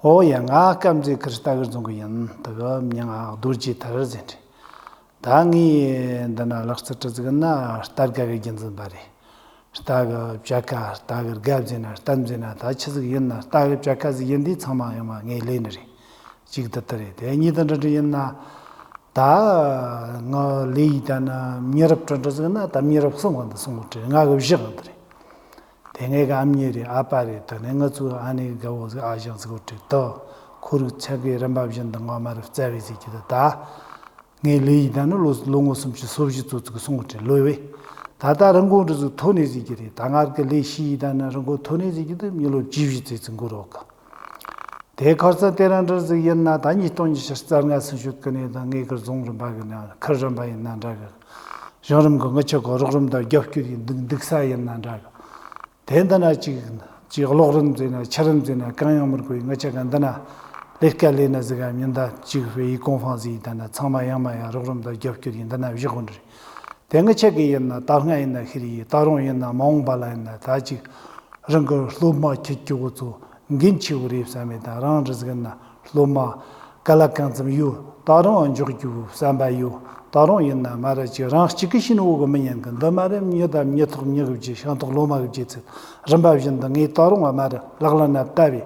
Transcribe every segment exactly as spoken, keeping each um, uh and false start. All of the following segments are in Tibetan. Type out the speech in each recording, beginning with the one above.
ཨོ་ཡ། ང་དཀར་མཛེས་ཁུལ་རྟ་གི་རྫོང་གི་ཡིན། དེ་གི་མིང་ང་རྡོ་རྗེ་ཐར་ཟེར་རེད། ད་ངས་འདི་ན་ལག་རྩལ་གྲུ་ཟིག་ན་རྟ་དགའ་གི་རྒྱུན་འཛིན་པ་རེད། རྟ་གི་བྱ་ཁ་རྟ་གི་སྒ་བཟོས་ན་རྟ་བཟོས་ན་ད་ཆི་ཟིག་ཡིན་ན་རྟ་གི་བྱ་ཁ་ཟིག་ཡིན་དུས་ཚང་མ་ཡོང་མ་ངས་ལས་ནི་རེད། གཅིག་དེ་དེ་རེད། དེ་གཉིས་དེ་འདྲ་འདྲ་ཡིན་ན། ད་ང་ལས་ཡི་ད་ན་མི་རབས་གྲུ་འདྲ་ཟིག་ན་ད་མི་རབས་གསུམ་གང་དུ་སོང་གི་རེད། ང་གི་བཞི་གང་དུ་རེད། དེ་ངའི་གི་ཨ་མྱེས་རེད། ཨ་ཕ་རེད། དེ་ནས་ང་ཚོའི་ཨ་ནེ་དགའ་བོ་ཟིག་ཨ་ཞང་ཟིག་གོ་དྲིས་དོ། ཁོ་རིག་ཆ་གི་རིམ་པ་བཞིན་དུ་ང་མ་རབས་རྩ་བའི་ཟིག་གི་དུ་ད། ངའི་ལས་ཡི་ད་ནི་ལོ་ལོ་ངོ་སུམ་ཅུ་སོ་བཞི་ཙོ་ཙིག་སོང་གི་རེད་ལོས་བས། ད་ལྟ་རི་མགོ་འདྲ་ཟིག་ཐོན་ནས་ཟིག་གི་རེད། ད་ང་གི་ལས་ཤི་ཡི་ད་ནི་རི་མགོ་ཐོན་ནས་ཟིག་གི་དུ་མི་ལོ་བཅུ་བཞི་ཙོ་ཙིག་འགོར་རོགས་གི། དེ་ཁར་ས་དེ་རང་འདྲ་ཟིག་ཡིན་ན་ད་ཉིས་སྟོང་ཉི་ཤུ་རྩ་ལྔ་སུ་ཤོད་གི་ནས་ད་ངའི་གི་རྫོང་རིམ་པ་གི་ན་ཁུལ་རིམ་པ་ཡིན་ན་འདྲ་གི། གཞུང་རིམ་གི་ངི་ཆ་གི་རོགས་རམ་དང་རྒྱབ་སྐྱོར་ཡིན་འདུག་འདུག་ས་ཡིན་ན་འདྲ་གི། དེ་འདི་ན་ཅིག་ཅིག་གློག་རིན་ཟེར་ན་ཆུ་རིན་ཟེར་ན་གང་ཡང་མི་དགོས། ངི་ཆ་ག་འདི་ན་ལས་ཀ་ལས་ན་ཟིག་ག་མྱི་འདའ་ཅིག་བས་ཡི་གོང་ཧྥང་ཟིག་ཡི་ད་ན་ཚང་མ་ཡང་མ་ཡང་རོགས་རམ་དང་རྒྱབ་སྐྱོར་ཡིན་འདི་ན་བཞི་ཧོན་རེད། དེ་ངི་ཆ་གི་ཡིན་ན་ད་སྔ་ཡིན་ན་ཤི་རི་ཡི་ད་རུང་ཡིན་ན་མ་འོངས་པ་ལ་ཡིན་ན་ད་ཅིག་རང་གི་སློབ་མ་ཁྱེད་ཀྱི་འུ་ཚོ་འགན་ཆེ་བོ་རེད་བསམ་མེད། ད་རང་རི་ཟིག་ན་སློབ་མ་ག་ལ་གང་ཙམ་ཡོད། ད་རུང་འཇོག་རྒྱུ་བསམ་པ་ཡོད། ད་རུང་ཡིན་ན་མ་ར་ཅིག་རང་གཅིག་གི་ཤི་ནོ་གི་མི་ཉན་གི། འདི་མ་རེད། མྱི་དང་མྱི་ཐོག་མྱི་གི་བརྗེ་ཤིང་ཐོག་ལོ་མ་གི་བརྗེ་ཚུལ་རིམ་པ་བཞིན་དུ་ངས་ད་རུང་བ་མ་ར་ལག་ལ་ན་བལྟ་བས།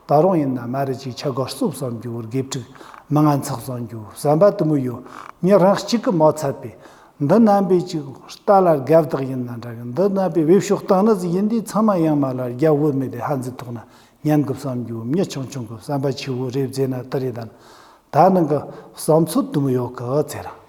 ད་རུང་ཡིན་ན་མ་ར་ཅིག་ཆ་ག་གསོ་བསམ་རྒྱུ་བོར་དགེ་ཕྲུག་མི་ང་ཚག་བསམ་རྒྱུ་བསམ་པ་དུ་མོ་ཡོད། མྱི་རང་གཅིག་གི་མ་ཚད་པས། འདི་རྣམ་པའི་ཅིག་རྟ་ལ་དགའ་བདག་ཡིན་ན་འདྲ་གི། འདི་རྣམ་པའི་བེད་སྤྱོད་བཏང་ན་ཟིག་ཡིན་དུས་ཚང་མ་ཡང་མ་ལ་རྒྱ་བོད་མི་དེ་ཧ་འཛི་ཐོག་ན་ཉན་གི་བསམ་རྒྱུ་མྱི་ཆུང་ཆུང་གི་བསམ་པ་ཆེ་བོ་རེད་ཟེར་ན་ད་རེད་དང་། ད་ནང་གི་བསམ་ཚུལ་དུ་མི་ཡོད་གི་ཟེར།